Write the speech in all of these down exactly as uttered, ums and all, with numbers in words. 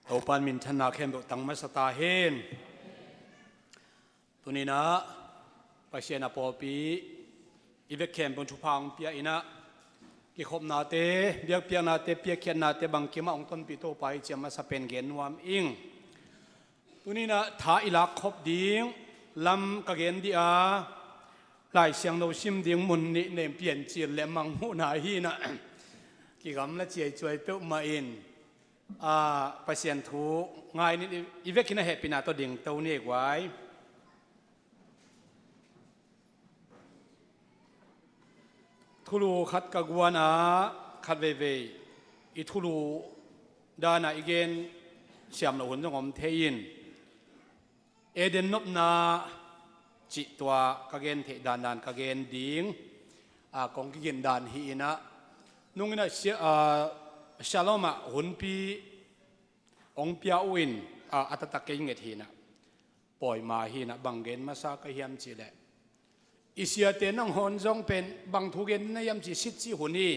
Topa'n minthanna khempeuh tang masa ta hen. Tuninah Pasian a pawlpi i vek khempeuh thupha hong pia inah, kikhopnate, biakpiaknate, piakkhiatnate bangkimah hong tonpih Topa hi ci-a masa pen gen nuam ing. Tuninah tha i lak khop ding lam ka gen dih a, Lai Siangtho sim ding mun nih nem Piancil le Mangmuhna hinah kigamla ciaicuai peuhmah in, a, Pasian thu ngai nin i, i vekin a hehpihna tawh dingto ni ei guai. Thulu khat ka guan ah khat veivei i thulu dana i gen siam loh hun zong om thei in, Eden nopna cih tua ka gen theih dandan ka gen ding, a, kong kigin dan hi inah, nunginah sia-, a, Shalom ah hunpi hong pia uh in, a, a taktak kei nget hinah, pawima hinah, bang gen masa ka hiam cihleh, i siate nanghon zong pen bang thu gen na hiam cih sitcih hun hi.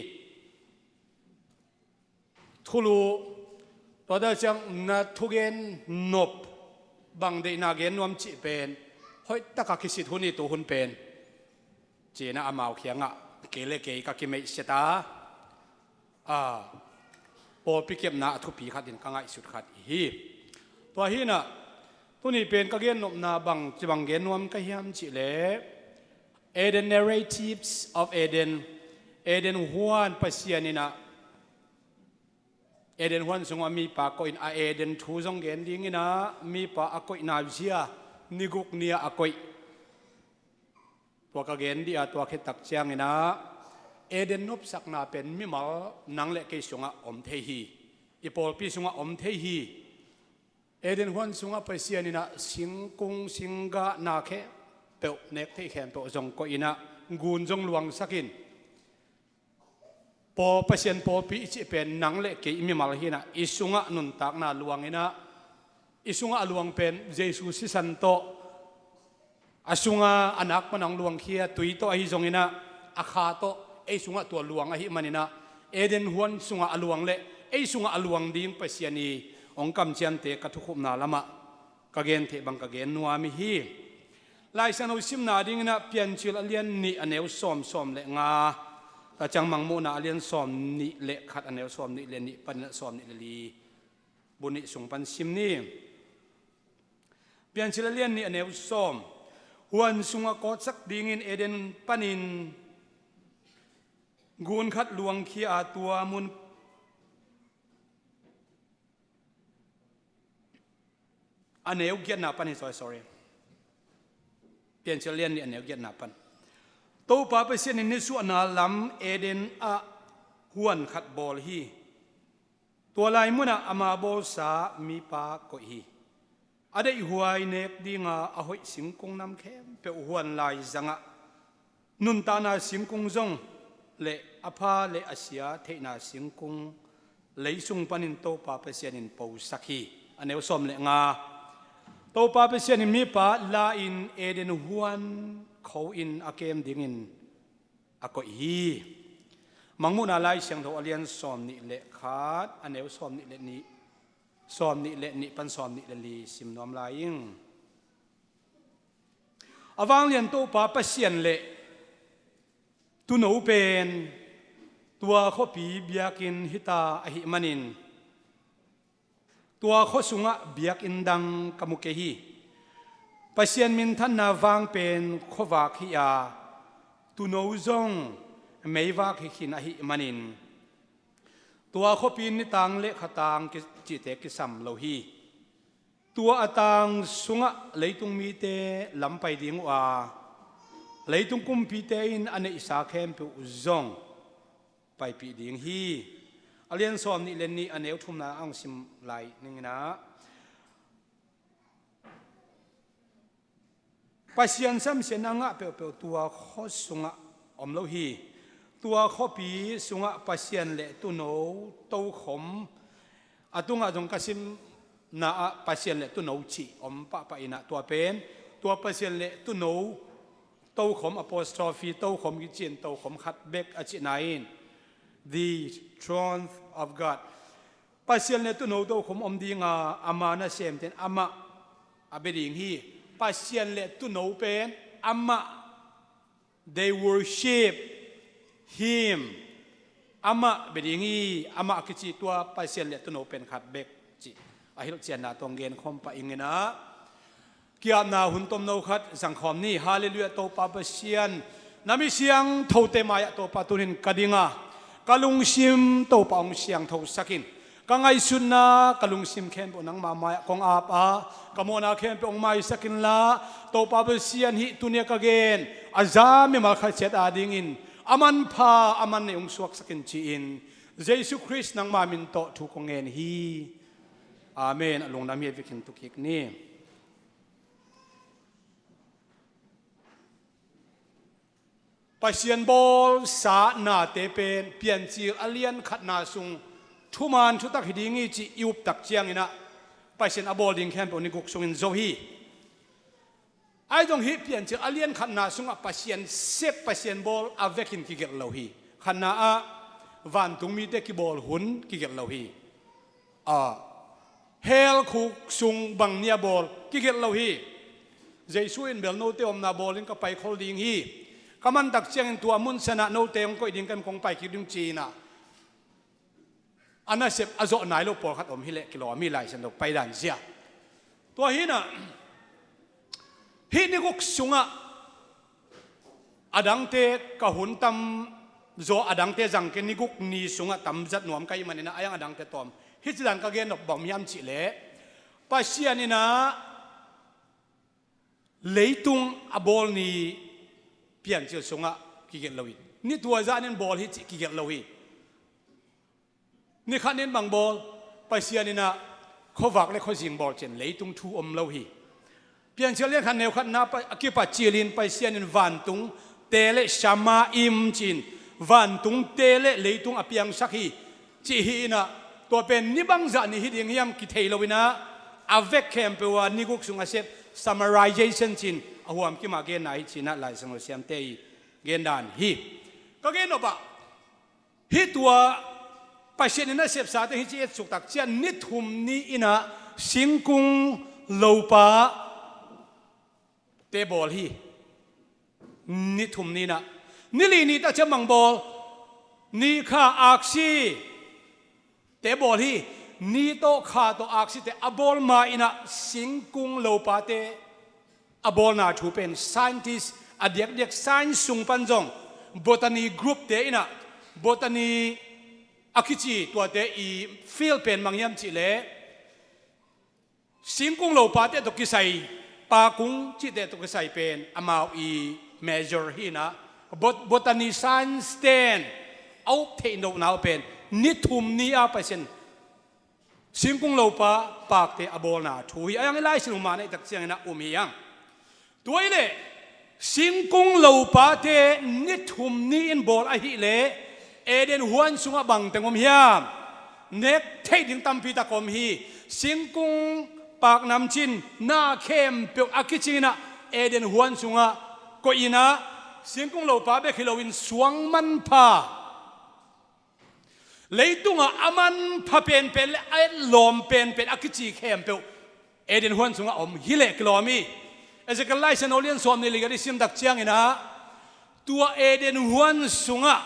Thulu, tua dah ciang na thugen nop bang deihna gen nuam cih pen hoih taka kisit hun hi tu hun pen, ci-inah amau khiangah kei le kei ka kimeihsia ta. A, pawlpi kepna a thupi khatin ka ngaihsut khat hi. Tua hinah tuni pen ka gennopna bang ci bang gen nuam ka hiam cihleh, Eden, Narratives of Eden, Eden huan Pasian inah Eden huan sungah mipa koih in, a Eden thu zong gen dinginah mipa a koihna zia, ni guk ni-ah a koih. Tua ka gen dih a, tua khit tak cianginah Eden nopsakna pen mimal nang le kei sungah om thei hi. I pawlpi sungah om thei hi. Eden huan sungah Pasian inah singkung singgah na khempeuh, nek theih khempeuh zong koih inah, gun zong luangsak in, paw, Pasian pawlpi i cih pen nang le kei i mimal hinah, i sungah nuntakna luang inah, i sungah a luang pen Jesu sisan tawh, a sunga a nak pan hong luangkhia tui tawh ahi zonginah, a kha tawh ei sungah tua luang ahih maninah, Eden huan sungah a luang le ei sungah a luang ding Pasian i hong kamciamte ka thukhupna lamah ka gen theih bang ka gen nuam hi. Lai Siangtho simna dinginah Piancil a lian nih a neu sawm, sawm le nga, tua ciang Mangmuhna a lian sawm nih le khat a neu sawm nih le nih paninah sawm nih le li, bu nih sung pan sim ni. Piancil a lian nih a neu sawm. Huan sungah kawtsak dingin Eden panin gun khat luangkhia a, tua mun, a neu giatna pan hi, sorry, sorry. Piancil a lian nih a neu giatna pan. Topa Pasian in nisuahna lam Eden ah huan khat bawl hi. Tua lai munah ama bawlsa mipa koih hi. A deihhuai nek dinga a hoih singkung nam khempeuh huan lai zangah, nuntakna singkung zong le a pha le a sia theihna singkung lei sung panin Topa Pasian in posak hi. A neu sawm le nga. Topa Pasian in mipa la-in Eden huan kho-in a kem dingin a koih hi. Mangmuhna Lai Siangtho a lian sawm nih le khat, a neu sawm nih le nih, sawm nih le nih pan sawm nih le li sim nuam lai ing. A vanglian Topa Pasian le Tuuno pen tua khuapi biakinn hita ahih manin, tua khua sungah biakinn dang ka mu kei hi. Pasian minthanna vang pen khuavak hi a, tuuno zong meivak hi khin ahih manin, tua khuapi nitang le khatang ki-, cihte kisam lo hi. Tua a tang sungah leitung mite lam pai ding uh a, leitung kumpite in a neihsa khempeuh zong paipih ding hi. A lian sawm nih le nih, a neu thumna a hong sim lai ninginah, Pasian samsiatna ngah peuhpeuh tua khua sungah om lo hi. Tua khuapi sungah Pasian le tuuno tokhom, a tungah zong ka simna ah Pasian le tuuno cih om pahpah inah, tua pen, tua Pasian le tuuno tokhom, apostrophe tokhom kicin, tokhom khat bek a cihna in, the throne of God. Pasian le tuuno tokhom om dinga ama nasemten amah a bia ding hi. Pasian le tuuno pen amah, they worship him. Amah bia ding hi, amah kici tua Pasian le tuuno pen khat bek ci a hilhcianna tawh hong genkhawm pah ing inah, ki-apna hun tomno khat zangkhawm ni. Halleluiah, Topa Pasian, na mi siangthote mai-ah Topa tunin ka dinga, ka lungsim Topa hong siangthosak in. Ka ngaihsutna, ka lungsim khempeuh nangma mai-ah kong ap a, ka mawhna khempeuh hong maisak inla, Topa Pasian, hih tuni-a ka gen a za mimal khat ciat adingin a manpha a man neih hong suaksak in ci-in, Jesu Khrist nangma min tawh thu kong ngen hi. Amen. A lungdam hi, a vekhin tu kik ni. Pasian bawlsa nate pen Piancil a lian khatna sung thuman thutak hi ding hi cih i up tak cianginah, Pasian a bawl ding khempeuh ni guk sungin zo hi. Ahi zong hih Piancil a lian khatna sungah Pasian sep, Pasian bawl a vekin kigelh lo hi. Khatna ah vantung mite kibawl hun kigelh lo hi. A, hell khuk sung bang ni a bawl kigelh lo hi. Jesu in bel note omna bawlin ka paikhol ding hi. Ka mantak ciangin tua mun sanah note hong koih ding, ken kong paikik ding ci-inah, a nasep a zawh nai lo pawlkhat om hileh kilawm hi, Lai Siangtho paidan zia. Tua hinah, hih ni guk sungah adangte ka hun tam zaw, adangte zang kei, ni guk ni sungah tamzat nuam ka hih maninah a yang adangte tawm. Hih cidan ka gen nop bang hiam cihleh, Pasian inah leitung a bawl ni Piancil sungah kigelh lo hi. Ni tua zah nin bawl hi cih kigelh lo hi. Ni khat nin bang bawl, Pasian inah khuavak le khuazing bawl cin leitung thu om lo hi. Piancil lian khat neu khatna pa-, a kipat cilin Pasian in vantungte le Shamaim ci-in vantungte le leitung a piangsak hi. Cih hi inah, tua pen ni bangzah ni hi ding hiam kithei lo inah, a vek khempeuh a ni guk sung a sep summarization ci-in a huam kimah genna hi ci-inah Lai Siangtho siamte i gendan hi. Ka gen nopah, hih tua Pasian in a sepsate hih ci-et suktak ciah ni thum ni inah singkung lopa te bawl hi. Ni thum ni inah, ni li ni tak ciang bang bawl, ni kha aksi te bawl hi. Ni tawh kha tawh aksi te a bawl ma inah singkung lopate a bawlna thu pen scientist a diakdiak science sung pan zong botany group te inah, botany a kici tuate i field pen bang hiam cihleh, singkung lopate tawh kisai, pakung cihte tawh kisai pen amau i major hi inah, bot-, botany science ten a up theih lohna uh pen ni thum ni a Pasian singkung lopa pakte a bawlna thu hi. A yang i Lai Siangtho mah na i tak cianginah um hi ang. Tua hileh singkung lopate ni thum ni in bawl ahihleh Eden huan sungah bangteng om hiam? Nek theih ding tampi tak om hi. Singkung, paknamcin, na khempeuh a kici inah Eden huan sungah koih inah, singkung lopa bek hi loin suang manpha, leitungah a manpha penpen le a etlawm penpen a kici khempeuh Eden huan sungah om hileh kilawm hi. Ezekiel Lai Siangtho lian sawm nih le giat i sim tak cianginah, tua Eden huan sungah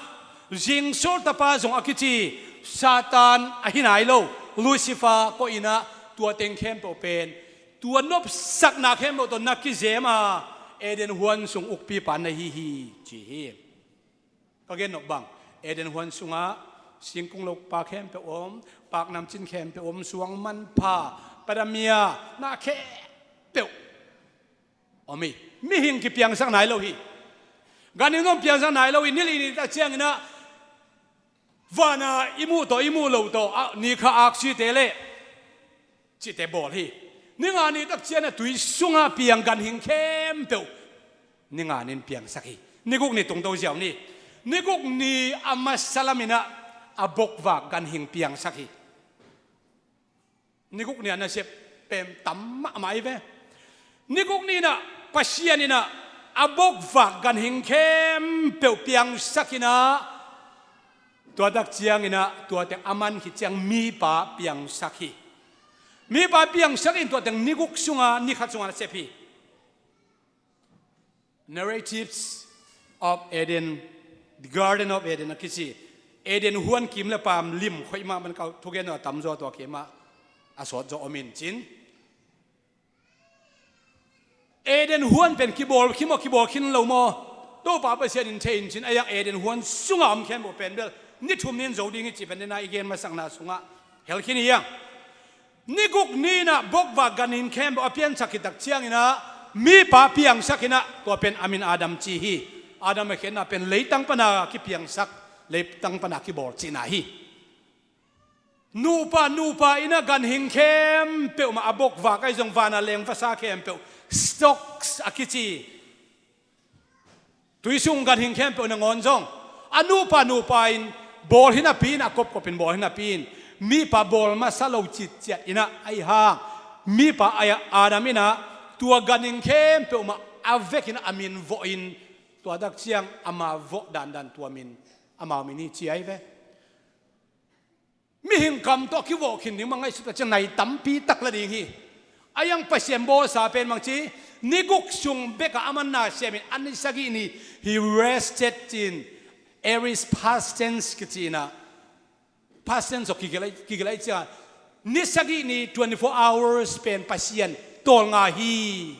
zingsul tapa zong a kici Satan ahi nai lo, Lucifer koih inah, tua teng khempeuh pen tua nopsakna khempeuh tawh na kizem a, Eden huan sung ukpipa na hi hi ci hi. Ka gen nop bang, Eden huan sungah singkung lopa khempeuh om, paknamcin khempeuh om, suang manpha, padamia, na khempeuh om hi. Mihing kipiangsak nai lo hi. Ganhing zong piangsak nai lo hi. Ni li ni tak cianginah vana i muh tawh i muh loh tawh, a, ni kha aksite le cihte bawl hi. Ni nga ni tak cianginah tui sungah piang ganhing khempeuh ni nga nin piangsak hi. Ni guk ni tungto ziau ni. Ni guk ni a masa laminah a bokvak ganhing piangsak hi. Ni guk ni a nasep pen tam mahmah hi ve. Ni guk ni inah Pasian inah a bokvak ganhing khempeuh piangsak inah, Tua tak ciangin ah tua teng a man khit ciang mipa piangsak hi. Mipa piangsak in tua teng ni guk sunga ni khat sungah na sep hi. Narratives of Eden, the Garden of Eden a kici. Eden huan kim le paam lim khoih mah man kau thugen a tamzaw tua kei mah a sawt zaw om in cin. Eden huan pen kibawl khin maw, kibawl khin lo maw? Topa Pasian in thei in cin, a yang Eden huan sunga om khempeuh pen bel ni thum ni in zo ding hi ci pen dena i gen masakna sungah hel khin hi hang. Ni guk ni inah bokvak ganhing khempeuh a piansak khit tak cianginah mipa piangsak inah tua pen a min Adam ci hi. Adam a khiatna pen leitang pana kipiangsak, leitang pana kibawl cihna hi. Nupa, nupa inah ganhing khempeuh mah a bokvak ahi zong vana leng vasa khempeuh, stocks a kici, tuisung ganhing khempeuh nangawn zong a nupa, nupa in bawl hi napi in, a kopkop in bawl hi napi in, mipa bawl masa lo citciat inah ahi hang mipa ahi a Adam inah tua ganhing khempeuh mah a vekin a min vawh in, tua tak ciang ama vawh dandan tua min amau min hi ci ahi ve. Mihing kam tawh kivawh khin ding mah ngaihsut a ciang nai tampi tak la ding hi. A yang Pasian bawlsa pen bang ci, ni guk sung bekah a manna siamin a ni sagih ni he rested in, aorist past tense kici inah, past tense aw kigel ahi, kigel ahi ciang ni sagih ni, twenty-four hours pen Pasian tawlnga hi.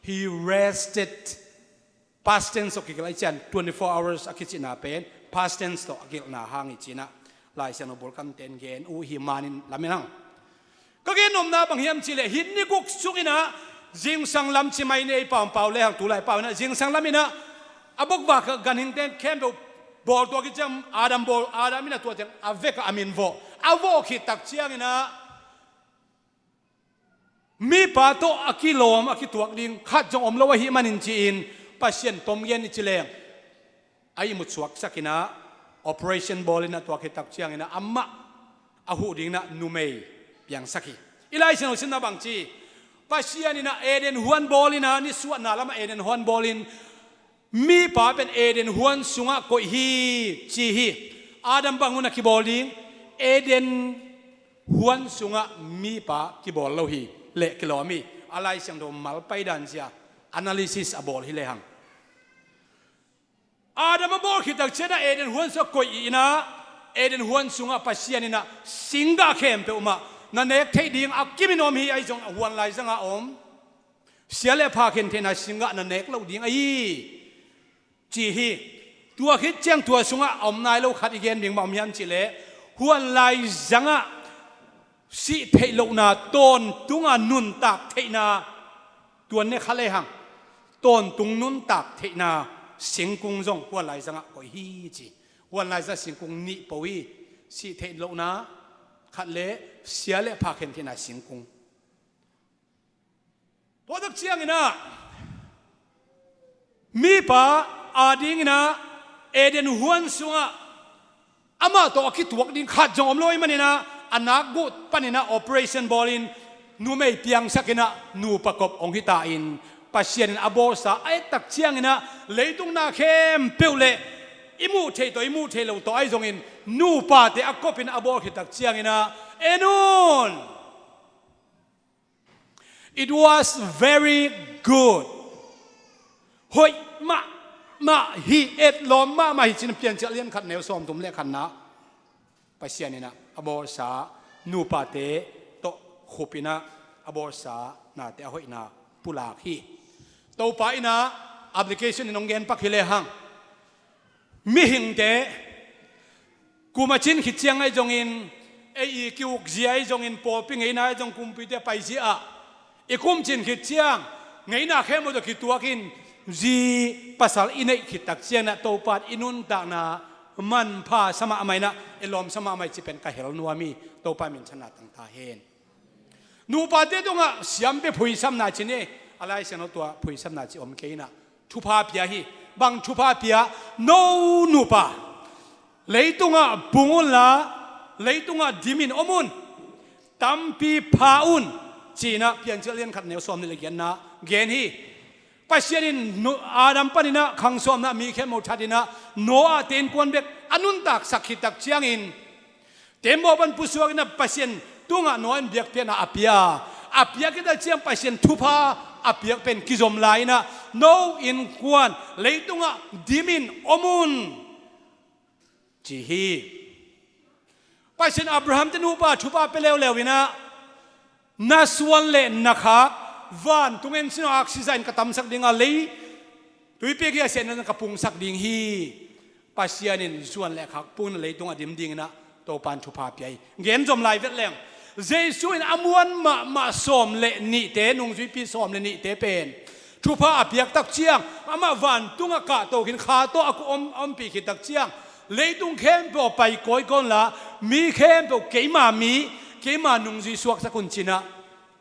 He rested. Past tense tawh kigelh ahi cian twenty-four hours a kicihna pen past tense tawh a gelhna hang hi cinah Lai Siangtho bulkan ten gen uh hi manin lamen hang. Ka gen nopna bang hiam cihleh hih ni guk sunginah zingsang lam ci mai nei pampau le hang tulai pau inah zingsang lam inah a bokvak ganhing ten khempeuh bawl tua kiciam Adam bawl, Adam inah tua ciang a vekah a min vawh, a vawh khit tak cianginah mipa tawh a kilawm a kituak ding khat zong om lo ahih manin ci-in Pasian tom gen i ci leng a ihmut suaksak inah operation bawl inah tua khit tak cianginah amah a huh ding inah numei piangsak hi. I Lai Siangtho simna bang ci, Pasian inah Eden huan bawl inah nisuahna lamah Eden huan bawl in mipa pen Eden huan sungah koih hi ci hi. Adam bang un a kibawl ding? Eden huan sungah mipa kibawl lo hi leh kilawm hi. A Lai Siangtho malpai dan zia analysis a bawl hi lehang Adam a bawl khit tak cianah Eden huan sungah koih inah Eden huan sungah Pasian inah singgah khempeuh mah na nek theih ding a kimin om hi, ahi zong a huan laizangah om sia le pha khen theihna singgah na nek loh ding ahi ci hi. Tua khit ciang tua sungah a om nai lo khat i gen ding mah om hiam cihleh huan laizangah sih theih lohna tawntunga nuntak theihna tua ne kha lehang tawntung nuntak theihna singkung zong huan laizangah koih hi ci. Huan laizangah singkung nih po hi. Sih theih lohna khat le sia le pha khen theihna singkung. Tua tak cianginah mipa a dinginah Eden huan sungah amah tawh a kituak ding khat zong om lo ahih maninah a nakguh paninah operation bawlin numei piangsak inah nupa kop hong hita in Pasian in a bawlsa a et tak cianginah leitung na khempeuh le i muh theih tawh i muh theih lo tawh ahi zongin nupate a kopin a bawl khit tak cianginah en un. It was very good. Hoih mahmah hi, etlawm mahmah hi cin Piancil lian khat neu sawmthum le khatna Pasian inah a bawlsa nupate tawh khupinah a bawlsa nate a hoihna pulak hi. Topa inah application in hong gen pak hi lehang mihingte kum a cin khit ciang ahi zongin ei i ki-ukzia ahi zongin pawlpi ngeina ahi zong kumpite paizia ah i kum cin khit ciang ngeina khempeuh tawh kituakin zi pasal i neih khit tak cianginah Topa in i nuntakna manpha sa mahmah inah i lawmsa mahmah i ci pen ka hel nuam hi. Topa minthanna tang ta hen. Nupate tungah siampi phuisamna ci ni, a Lai Siangtho tua phuisamna ci om kei inah thupha pia hi. Bang thupha pia? No nupa leitungah bung unla leitungah dimin om un. Tampi pha un cinah Piancil lian khat neu sawmnih le giatna gen hi. Pasian in Adam paninah khang sawmna mi khempeuh thatinah Noah te innkuan bek a nuntaksak khit tak ciangin, tembaw pan pusuak in ah Pasian tungah Noah in biakpiakna a pia. A piak khit tak ciang Pasian thupha a piak pen kizom lai in ah, "No innkuan leitungah dim in om un," ci hi. Pasian Abraham te nupa thupha pia leuleu in ah, "Na suan le na khak vantung en sin aw, oxygen ka tamsak ding a, lei tuipi a siatna ka pungsak ding hi." Pasian in suan le khak pungin leitung a dim ding in ah Topa in thupha pia hi. Gen zom lai vet leng, Jesu in a muan mahmah sawm le nihte, nungzuipi sawm le nihte pen thupha a piak tak ciang, amah vantungah kahto khin, kha tawh a ku om, a ompih khit tak ciang, "Leitung khempeuh a pai kawikawi unla, mi khempeuh keima mi, keima nungzui suaksak un," ci in ah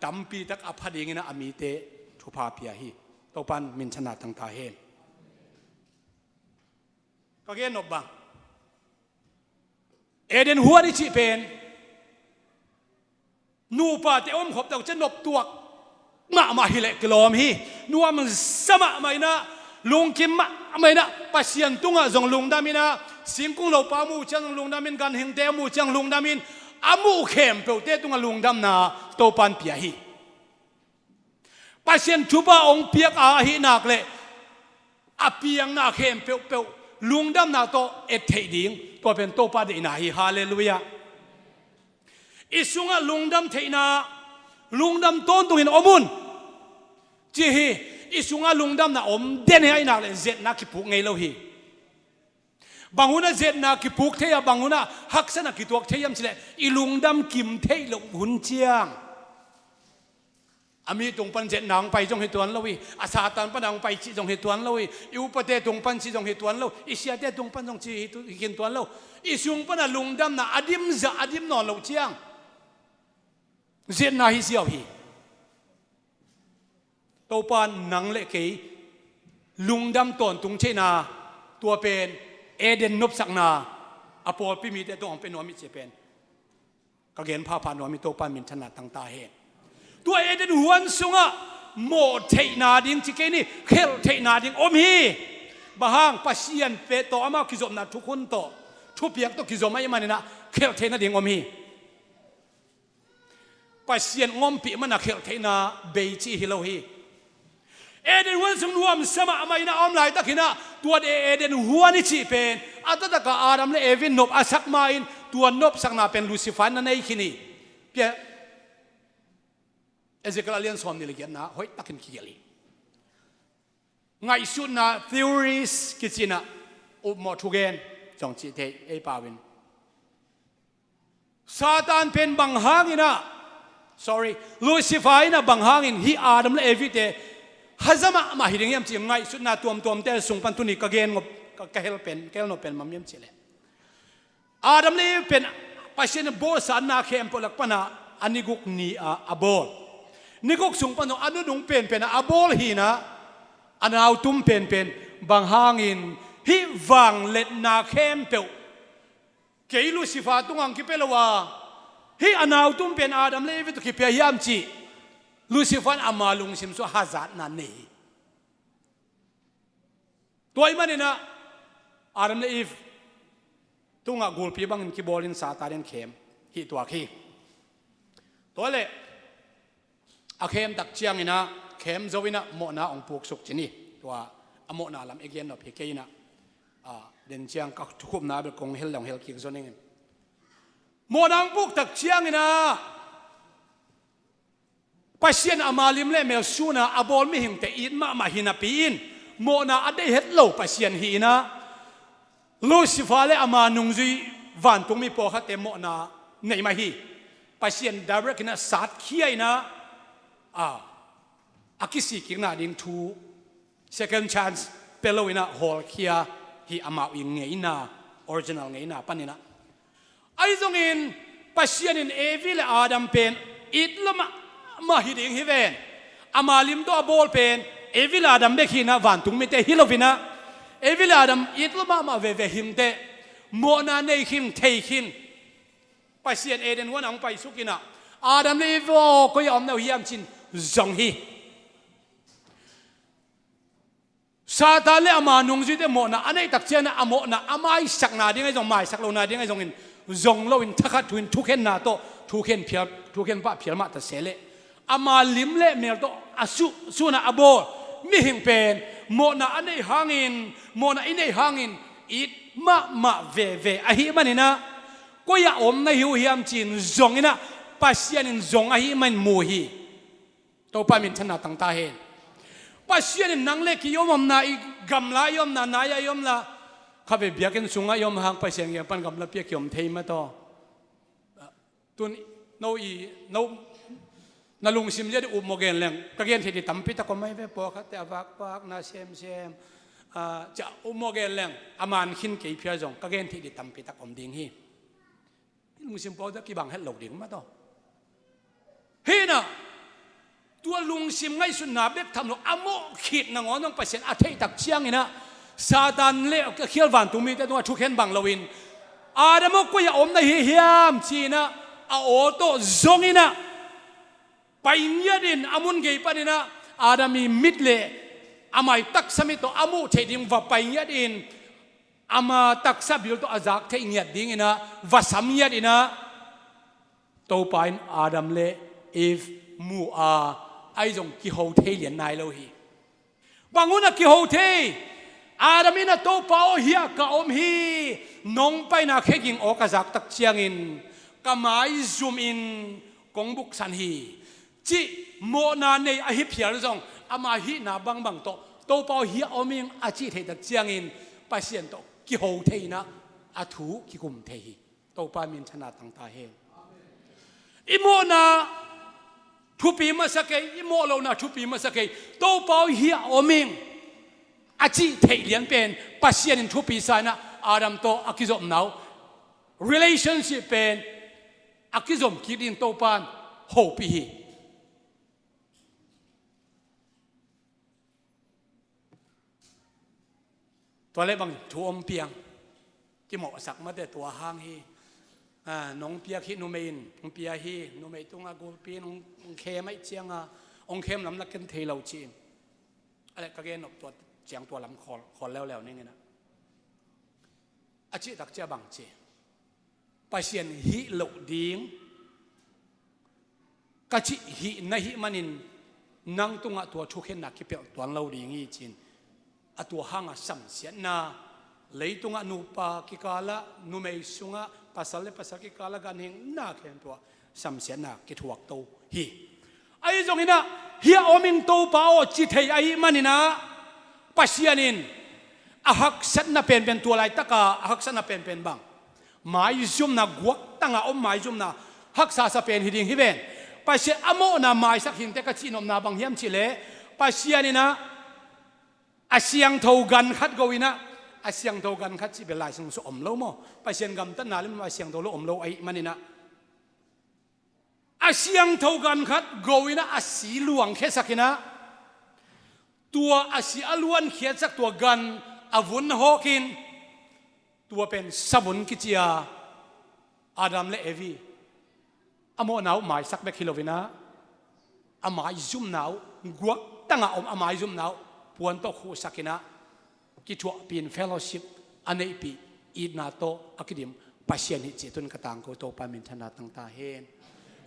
tampi tak a pha ding in ah a mite thupha pia hi. Topa in minthanna tang ta hen. Ka gen nop bang, Eden huan i cih pen nupate a omkhop tak ciang noptuak mahmah hi leh kilawm hi. Nuamsa mahmah in ah, lungkim mahmah in ah, Pasian tungah zong lungdam in ah, singkung lopa a muh ciang zong lungdam in, ganhingte a muh ciang lungdam in, a muh khempeuhte tungah lungdamna Topa in pia hi. Pasian thupha hong piak a ahih nak leh a piangna khempeuh peuh lungdamna tawh et theih ding, tua pen Topa deihna hi. Halleluiah. I sungah lungdam theihna, lungdam tawntungin om un, ci hi. I sungah lungdamna om den hi ahih nak leh zetna kipuk ngei lo hi. Bang hunah zetna kipuk thei a, bang hunah haksatna kituak thei hiam cih leh, i lungdam kim theih loh hun ciang, a mi tung pan zetna hong pai zong hi tuan lo hi, a Satan pan hong pai cih zong hi tuan lo hi, i upate tung pan cih zong hi tuan lo, i siate tung pan zong cih hi tu-, hi khin tuan lo. I sung pan a lungdamna a dim zah a dim nawn loh ciang zetna hi ziau hi. Topa in nang le kei lungdam tawntung theihna, tua pen Eden nopsakna a pawlpi mite tawh hong pia nuam i cih pen ka gen phapha nuam hi. Topa in minthanna tang ta hen. Tua Eden huan sungah mawh theihna ding ci kei ni, khelh theihna ding om hi. Bang hang? Pasian pen tawh amah kizopna thukhun tawh, thupiak tawh kizom ahih manin ah khelh theihna ding om hi. Pasian hong ompih man a khelh theihna bei cih hi lo hi. Eden huan sung nuamsa mahmah in a om laitak in ah, tua Eden huan i cih pen a taktak a Adam le Eve in nop a sak ma-in, tua nopsakna pen Lucifer in na nei khin hi. Pia, Ezekiel a lian sawmnih le giatna hoih takin kigelh hi. Ngaihsutna, theories kici in ah, upmawh thugen zong cih thei ei pau in. Satan pen bang hangin ah, sorry, Lucifer in ah bang hangin hih Adam le Eve te haza mahmah hi ding hiam cih ngaihsutna tuamtuamte sung pan tuni ka gen ngop, ka, ka hel pen, ka hel nop pen bang hiam cih leh, Adam le Eve pen Pasian in bawlsa na khempeuh lak pan ah a ni guk ni-a a bawl. Ni guk sung pan zong a nunung penpen ah a bawl hi in ah, a nautum penpen. Bang hangin hih vangliatna khempeuh kei Lucifer tungah hong kipia lo a, hih a nautum pen Adam le Eve tawh kipia hiam cih Lucifer in ama lungsim sungah hazatna nei hi. Tua ahih manin ah Adam le Eve tungah gulpi bangin kibawl in Satan in khem hih tuak hi. Tua leh a khem tak ciangin ah, khem zo in ah mawhna hong puksuk cih hi. Tua a mawhna lam i gen nop hi kei in ah, a, den ciang ka thukhupna bel kong hel le hong hel kik zo ning in. Mawhna hong puk tak ciangin ah Pasian ama lim le mel sun a, a bawl mihingte it mahmah hi napi in, mawhna a deih het lo Pasian hi in ah, Lucifer le ama nungzui vantungmi pawlkhatte mawhna nei mah hi. Pasian direct in ah satkhia in ah, a, a kisikkikna ding thu, second chance pia lo in ah hawlkhia hi, amau i ngeina, original ngeina pan in ah. Ahi zongin Pasian in Evi le Adam pen it lua mahmah hi ding hi ven. Ama lim tawh a bawl pen Evi le Adam bek hi in ah, vantung mite hi lo in ah, Evi le Adam it lua mahmah veve hi inteh, mawhna nei khin, thei khin. Pasian Eden huan ah hong paisuk in ah, Adam le Evi aw, koi ah om na uh hiam ci-in zong hi. Satan le ama nungzuite mawhna a neih tak ciangin a mawhna a maisakna ding ahi zong, maisak lohna ding ahi zongin, zong loin thakhat thu in thukhenna tawh thukhen phial, thukhen pah phial mah ta se leh, ama lim le mel tawh a suh, sunah a bawl mihing pen mawhna a neih hangin, mawhna i neih hangin it mahmah veve ahih maninah, koi ah om na hi uh hiam ci-in zong inah, Pasian in zong ahih manin mu hi. Topa minthanna tang ta hen. Pasian in nang le kei i om omna, i gamla i omna, nai-ah i omna, khatvei biakinn sungah i om hang Pasian kiang pan gamlapi-ah ki-om thei mah taw. Tun no i, no, na lungsim zia di upmawh gen leng ka gen theih di tampi tak om ahi ve. Pawlkhatte a vakvak na semsem, ah, cia upmawh gen leng a man khin kei phial zong ka gen theih di tampi tak om ding hi. Lungsim pawl tawh kibang het lo ding mah taw. Hinah, tua lungsim ngaihsutna bek tham lo a mawh khit nangawn zong Pasian a theih tak cianginah, Satan le a khial vantungmite tungah thukhen bang loin, Adam aw, koi ah om na hi hiam ci-inah a aw tawh zonginah pai ngiatin a mun gei paninah Adam i mit le amah i taksa mit tawh a muh theih ding va pai ngiatin, ama taksa bil tawh a zak theih ngiat dinginah va sam ngiatinah, Topa in Adam le Eve mu a, ahi zong kiho thei lian nai lo hi. Bang hun a kiho thei? Adam inah, Topa aw, hiah ka om hi, nong paina kheging aw ka zak tak ciangin ka mai zumin kong buksan hi, cih mawhna nei ahi phial zong, ama hihna bangbang tawh, Topa aw, hiah om ing, a cih theih tak ciangin Pasian tawh kiho thei inah a thu kikum thei hi. Topa minthanna tang ta hen. I mawhna thupi masa kei, i mawh lohna thupi masa kei. Topa aw, hiah om ing, a cih theih lian pen Pasian in thupi sa inah Adam tawh a kizopna uh, relationship pen a kizom kik dingin Topa in hopih hi. Tua le bang thu om piang, kimawhsak mate tua hang hi. Ah, nong piak hi, numei in hong pia hi, numei tungah gulpi in hong, hong khem ahih cianga hong khem lam la ken thei lo ci-in. A le ka gen nop tua ciang tua lam khawl, khawl leuleu ninginah, a cih tak ciah bang ci, Pasian hih loh ding ka cih hih na hih manin nang tungah tua thukhenna kipelh tuan lo ding hi ci-in, a tua hanga samsiatna, leitungah nupa kikalah, numei sungah pasal le pasal kikalah ganhingna khempeuh ah samsiatna kithuak to hi. Ahi zonginah, hiah om ing Topa aw ci thei ahih maninah, Pasian in a haksatna penpen, tua laitaka a haksatna penpen bang, maizumna, guaktanga om maizumna haksa sa pen hi ding hi ven. Pasian a mawhna maisak hinte ka cihnopna bang hiam cihleh, Pasian inah a siangtho gan khat go inah, a siangtho gan khat cih bel Lai Siangtho sung om lo maw? Pasian gamtatna lim a siangtho lo om lo ahih maninah, a siangtho gan khat go inah a si luangkhiasak inah, tua a si a luangkhiasak tua gan a vun hawkin, tua pen savun kici a, Adam le Evi a mawhna uh maisak bek hi loinah, a maizumna uh, guaktanga om a maizumna uh puan tawh khuhsak inah, kithuahpih in fellowship a neihpih, itna tawh a kidim Pasian hi cih tun ka tangko. Topa minthanna tang ta hen.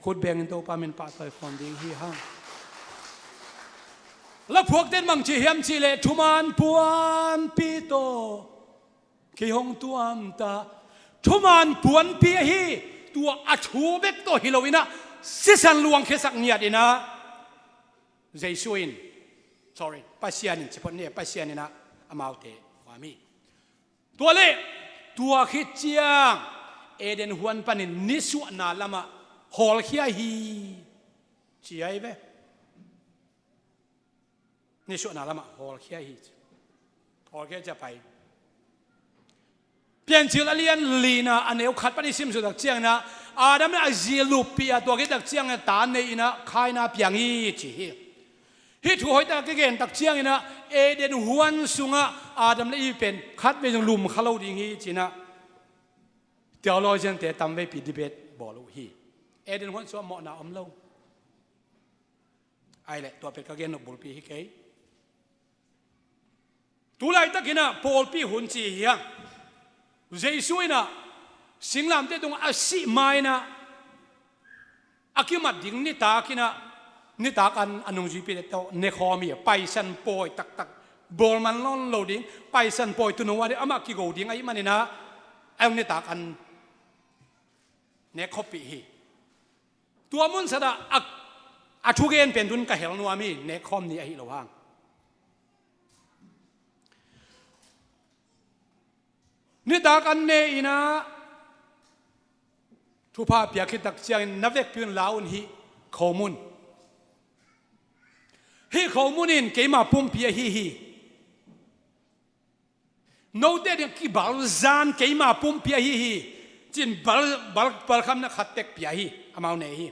Khut bengin Topa min pahtawi khawm ding hi hang. Laphuakten bang ci hiam cihleh, thuman puanpi tawh kei hong tuamta. Thuman puanpi ahi, tua a thu bek tawh hi loinah, sisan luangkhiasak ngiatinah, Jesu in, sorry, Pasian in, ci phot ni, Pasian inah amaute khuam hi. Tua le, tua khit ciang Eden huan panin nisuahna lamah hawlkhia hi, ci ahi ve. Nisuahna lamah hawlkhia hi. Hawlkhia cia pai. Piancil a lian lina a neu khat pan i simsuh tak cianginah, Adam le a zi luppi a, tua khit tak ciangin ta nei inah Kaina piang hi ci hi. Hih thu hoihtak a kigen tak cianginah, Eden huan sungah Adam le Eve pen khatvei zong lum kha lo ding hi cinah, theologian-te tamveipi debate bawl uh hi. Eden huan sungah mawhna om lo. Ai le, tua pet ka gen nop bulpi hi kei. Tulaitakinah pawlpi hun ci hi hang. Jesu inah singlamteh tungah a sih ma-inah a kimat ding nitakin ah, nitak an a nungzuipite tawh nekhawm hi. Paisan pawi taktak, bawlman lawn lo ding, Paisan pawi tunung a ding amah kigo ding ahih maninah a hong nitak an nek khawmpih hi. Tua munsatah a, a thugen pen tun ka hel nuam hi, nek khawm ni ahi lo hang. Nitak an ne inah thupha piak khit tak ciangin na vekpi un la un, hih khomun, hih khomun in keima pumpi ahi hi. Note ding kibalzan keima pumpi ahi hi, ci-in bal, bal, balkhamna khat tek pia hi, amau ne hi.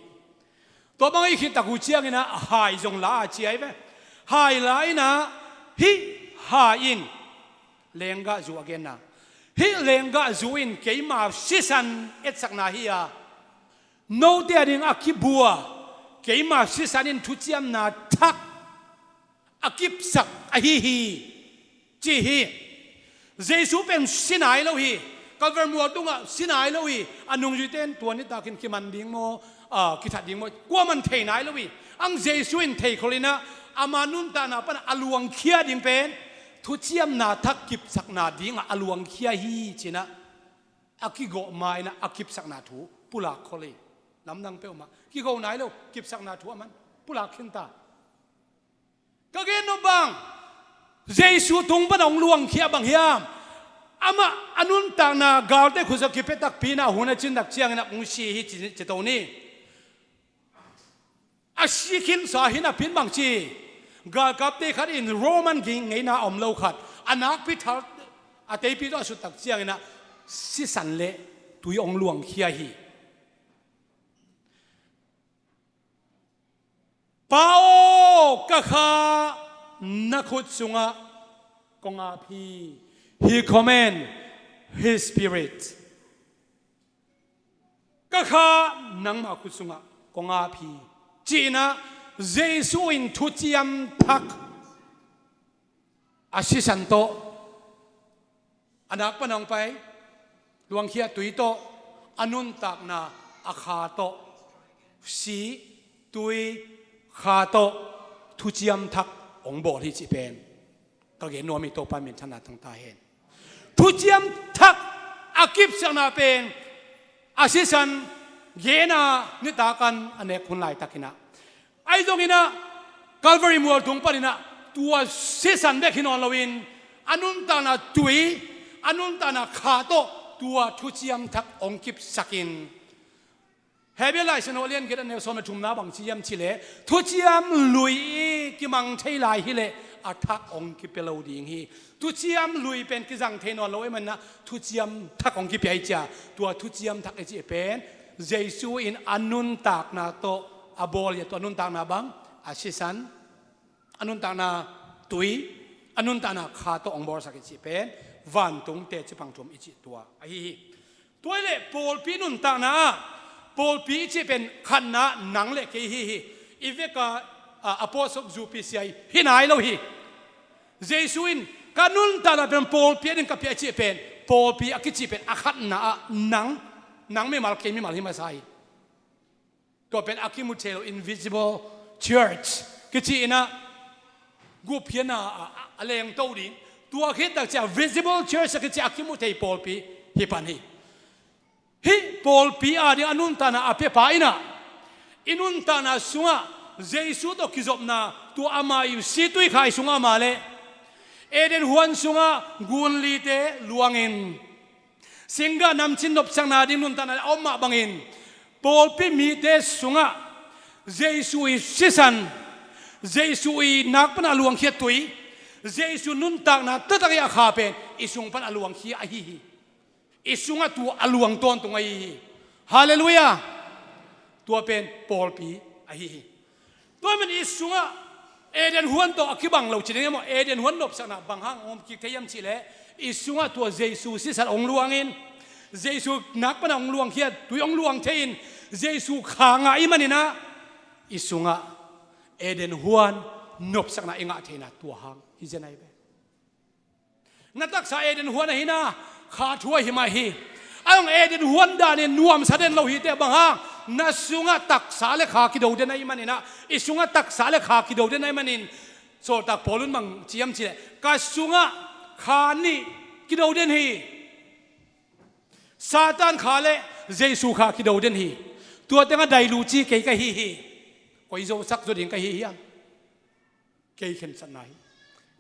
Tua bang ahih khit tak uh cianginah hai zong la a ci ahi ve. Hai la inah hih hai in lenggah zu a genna, hih lenggah zu in keima sisan etsakna hi a, note a ding a kibua keima sisan in thuciamna thak a kipsak ahi hi, ci hi. Jesu pen si nai lo hi. Kalvari mual tungah si nai lo hi. A nungzuite in tua nitakin kiman ding maw, a, kithat ding maw, kuaman thei nai lo hi. Ang Jesu in theikhol inah ama nuntakna panah a luangkhia ding pen thuciamna thak kipsakna dingah a luangkhia hi, ci-inah a kigawh ma-inah a kipsakna thu pulak khol hi. Lamdang peuhmah kigo nai lo, kipsakna thu aman pulak khinta. Ka gen nop bang, Jesu tung pana hong luangkhia bang hiam? Amah a nuntakna galte khutsa kipia takpi inah hun a cin tak ciangin a hong si hi, ci, ci to ni. A si khinsa hi napi-in bang ci, galkapte khat in Roman ging ngeina a om lo khat a nakpi thar a teipi tawh a sut tak cianginah sisan le tui hong luangkhia hi. Pa aw, ka kha na khut sungah kong ap hi. He command his spirit. Ka kha nangmah khut sungah kong ap hi, ci-inah Jesu in thuciam thak a sisan tawh, a nak pana hong pai luangkhia tui tawh, a nuntakna a kha tawh, si, tui, kha tawh thuciam thak hong bawl hi cih pen ka gen nuam hi. Topa minthanna tang ta hen. Thuciam thak a kipsakna pen a sisan gena nitakan a nek hun laitakinah, ahi zonginah Calvary mual tung paninah tua sisan bek hi nawn loin a nuntakna tui, a nuntakna kha tawh tua thuciam thak hong kipsakin, Hebrew Lai Siangtho a lian giat a neu sawm le thumna bang ci hiam cihleh, thuciam lui i kimang thei lai hileh a thak hong kipia lo ding hi. Thuciam lui pen kizang thei nawn lo ahih maninah thuciam thak hong kipia hi cia. Tua thuciam thak i cih pen Jesu in a nuntakna tawh a bawl hi a, tua nuntakna bang, a sisan, a nuntakna tui, a nuntakna kha tawh hong bawlsak i cih pen vantung teci pang thum i cih tua ahi hi. Tua hileh pawlpi nuntakna ah pawlpi i cih pen khatna nang le kei hi hi. I veka, a, apostle zupi sia hi nai lo hi. Jesu in ka nuntakna pen pawlpi a ding ka pia i cih pen, pawlpi a kicih pen a khatna ah nang, nang mimal kei mimal hi masa hi. Tua pen a kimu thei lo invisible church kici inah gupkhiatna a, a, a lengto ding. Tua khit tak ciah visible church a kici a kimu thei pawlpi hi pan hi. Hih pawlpi a ding a nuntakna a piapa inah i nuntakna sungah Jesu tawh kizopna, tua ama i situikhai sungah ama le Eden huan sungah gunlite luangin singgah namcin nopsakna ding nuntakna a om mah bangin pawlpi mite sungah Jesu i sisan, Jesu i nakpana luangkhia tui, Jesu nuntakna taktak i a kha pen i sung pan a luangkhia ahi hi. I sungah tua a luang tawntung ahi hi. Halleluiah. Tua pen pawlpi ahi hi. Tua men i sungah Eden huan tawh a kibang lo ci ding emaw, Eden huan nopsakna bang hang om kik thei hiam cihleh, i sungah tua Jesu sisan hong luangin, Jesu nakpana hong luangkhia tui hong luang thei-in, Jesu kha ngah i maninah i sungah Eden huan nopsakna i ngah theihna tua hang hi zen ahi ve. Na taksa Eden huan ahi na, kha thu ahi mah hi. A zong Eden huan danin nuamsa den lo hi teh, bang hang? Na sungah taksa le kha kido den ahih manin ah, i sungah taksa le kha kido den ahih manin, sawltak Paul in bang ci hiam cih leh, ka sungah kha nih kido den hi. Satan kha le Jesu kha kido den hi. Tua tengah dai lu ci kei ka hi hi. Koi zo sak zo ding ka hi hiam? Kei khensatna hi.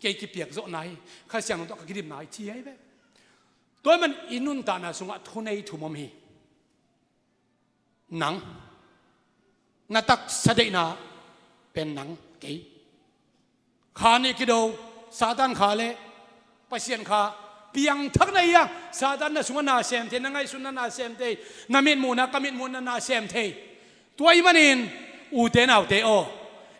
Kei kipiakzawhna hi. Kha Siangtho tawh ka kidimna hi ci ahi ve. Tua ahih man i nuntakna sungah thunei thum om hi. Nang, na taksa deihna pen nang, kei. Kha nih kido, Satan kha le Pasian kha piangthak na hi a, Satan na sungah na sem thei, na ngaihsutna na sem thei, na mitmuhna, ka mitmuhna na sem thei. Tua ahih manin, ute naute aw,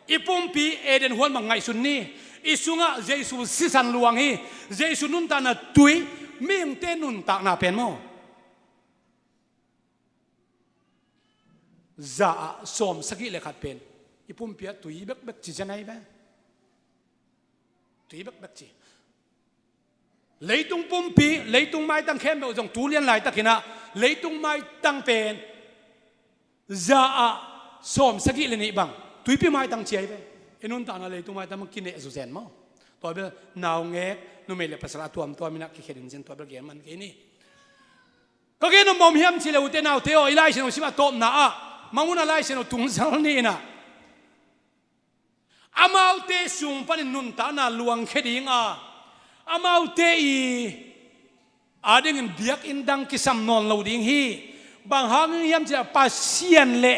i pumpi Eden huan bang ngaihsun ni. I sungah Jesu sisan luang hi. Jesu nuntakna tui, mihingte nuntakna pen maw, za ah sawm sagih le khat pen i pumpi ah tui bekbek ci zen ahi ve. Tui bekbek ci. Leitung pumpi, leitung maitang khempeuh zong tu lian laitakin ah leitung maitang pen za ah sawm sagih le nih bang tuipi maitang ci ahi ve. I nuntakna leitung maitang bang kineh zu zen maw? Tua bel naungek, numei le pasal a tuamtuam in ah kikhen in zen, tua bel gen man kei ni. Ka gen om bang hiam cih leh, ute naute aw, i Lai Siangtho sim a tawpna ah, Mangmuhna Lai Siangtho tung sal nih in ah, amaute sung panin nuntakna luangkhia ding a, amaute i adingin biakinn dang kisam nawn lo ding hi. Bang hang hiam cih leh, Pasian le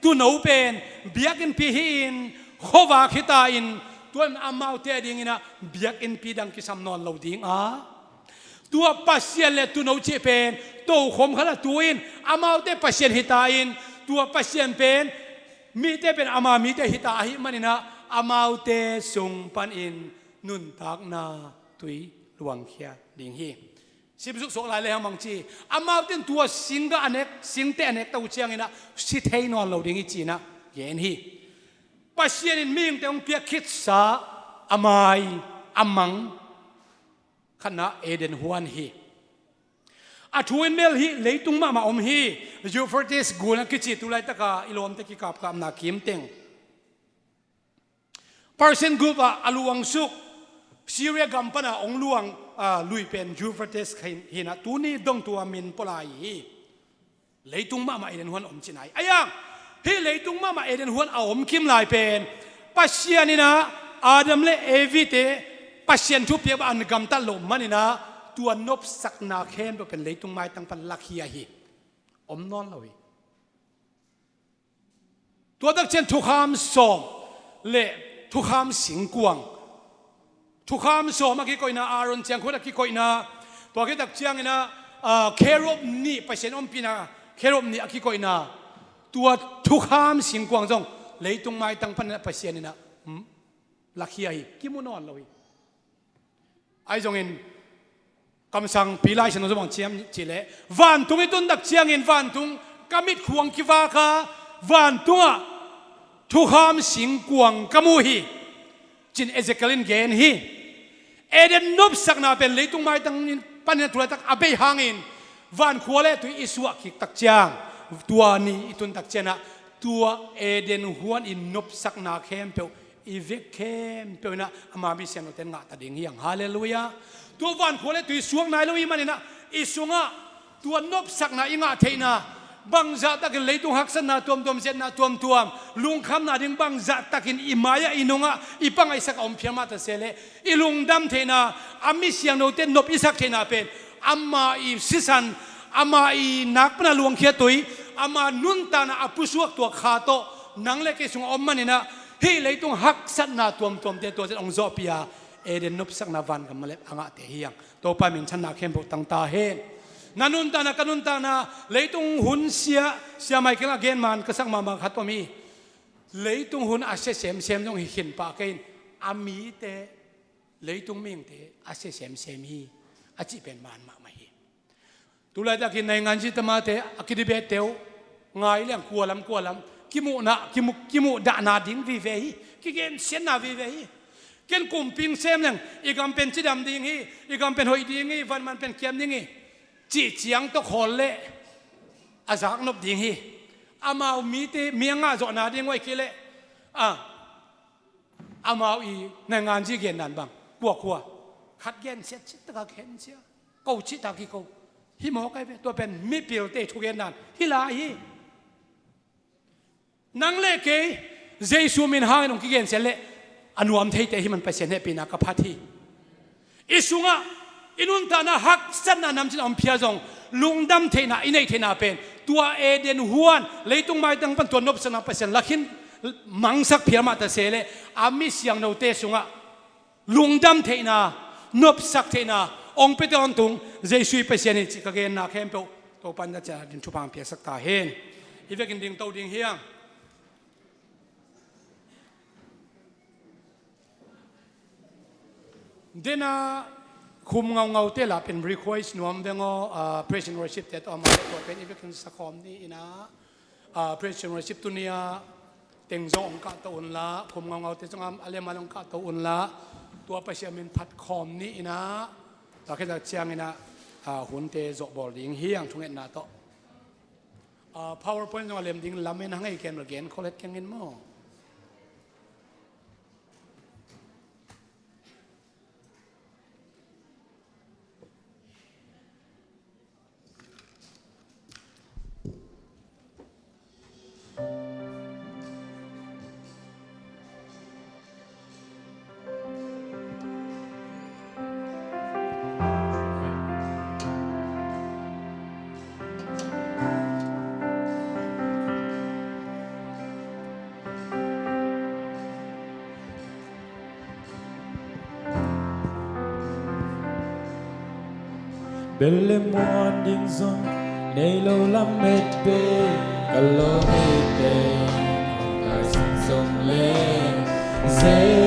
Tuuno pen biakinnpi hi-in, khuavak hi ta-in, tua in amaute adingin ah biakinnpi dang kisam nawn lo ding a, tua Pasian le Tuuno cih pen tokhom khat ah tu-in, amaute Pasian hi ta-in, tua Pasian pen mite pen ama mite hi ta ahih manin ah, amaute sung panin nuntakna tui luangkhia ding hi. Simsuk suak lai le hang bang ci, amaute in tua singgah a nek, singteh a nek to uh ciangin ah si thei nawn lo ding hi ci-in ah gen hi. Pasian in mihingte hong piak khitsa a mai, a mang khatna Eden huan hi. A thu in mel hi, leitung mahmah om hi. Euphrates gun a kici, tu laitaka i lawmte kikapkapna kimteng, Persian group ah a luangsuk, Syria gam pana hong luang, ah, lui pen Euphrates hi-in ah, tuni dong tua min pua lai hi. Leitung mahmah Eden huan om cihna hi. Ahi hang, hih leitung mahmah Eden huan a om kim lai pen, Pasian in ah Adam le Evi te Pasian thupiak bang an gamtat loh manin ah, tua nopsakna khempeuh pen leitung maitang pan lakhia hi. Om nawn lo hi. Tua tak ciang thukham sawm le thukham singkuang, thukham sawm a kikoihna, Aaron ciangkhut a kikoihna, tua khit tak ciangin ah, ah, kherub nih, Pasian ompihna kherub nih a kikoihna, tua thukham singkuang zong leitung maitang panin ah Pasian in ah, hmm, lakhia hi, kimu nawn lo hi. Ahi zongin, kamsangpi Lai Siangtho zong bang ci hiam cih leh, vantung i tun tak ciangin vantung ka mitkhuang kivak a, vantungah thukham singkuang ka mu hi, ci-in Ezekiel in gen hi. Eden nopsakna pen leitung maitang panin ah tu laitak a bei hangin, vankhua le tui i suah kik tak ciang, tua ni i tun tak ciangin ah, tua Eden huan i nopsakna khempeuh, i vek khempeuh in ah ama mi siangthote in ngah ta ding hi hang. Halleluiah. Tua vankhua le tui suak nai lo ahih manin ah, i sungah tua nopsakna i ngah theihna, bangzah takin leitung haksatna tuamtuam, zetna tuamtuam, lungkhamna ding bangzah takin i mai-ah, i nungah i pangaihsak a om phial mah ta se leh, i lungdam theihna, a mi siangthote nop i sak theihna pen, ama i sisan, ama i nakpana luangkhia tui, ama nuntakna a pusuak tua kha tawh nang le kei sungah om manin ah, hih leitung haksatna tuamtuamte tua zet hong zawhpih a, Eden nopsakna vangam a lep a ngahte hi hang. Topa minthanna khempeuh tang ta hen. Na nuntakna, ka nuntakna, leitung hun sia, Sia Michael a gen man ka sak mahmah khat om hi. Leitung hun a sia semsem zong hi khin pah kei in, a mite, leitung mihingte a sia semsem hi, a cih pen man mahmah hi. Tu laitakin naingan zi tamate a kidebate uh ngai liang, kua lam kua lam, kimuhna, kimu-, kimuhdahna ding vive hi, kigensiatna vive hi. Ken kumping sem leng, i gam pen cidam ding hi, i gam pen hoih ding hi, vanman pen kiam ding hi, cih ciang tawh khawl leh a zaknop ding hi. Amau mite, mi a ngah zawhna ding uh ahih kei leh, a, amau i nainganzi gendan bang, kuakua khat gensiat cih takah khensia, ko cih tak hi ko. Hi mawk ai ve, tua pen mipilte thugendan hi lai hi. Nang le kei Jesu min hangin hong kigensiat leh a nuam theite hi man Pasian hehpihna ka phat hi. I sungah i nuntakna haksatna namcin a om phia zong, lungdam theihna i neih theihna pen tua Eden huan leitung maitang pan tua nopsakna Pasian lakhin mangsak phial mah ta se leh, a mi siangthote sungah lungdam theihna, nopsak theihna hong pia tawntung Jesu i Pasian hi cih ka genna khempeuh Topa'n na ciah din thupha piaksak ta hen. I vekin dingto ding hiang. Dena khum ngaungaute lah pen request nuam veng aw, ah, praise and worship te tawh amah te tawh pen i vekin sakhawm ni inah, ah, praise and worship tuni-a teng zong hong kahto unla, khum ngaungaute zong a lem a hong kahto unla, tua Pasian min phat khawm ni inah, tua khit ciang inah, ah, hunte zawh bawl ding hiang thungetna tawh. Ah, PowerPoint zong a lem ding lamen hang ei ken gen khol het keng in maw. Bel le muan ding zong nei lo lamet pe ka lawm hi teng, ka sin zong le zei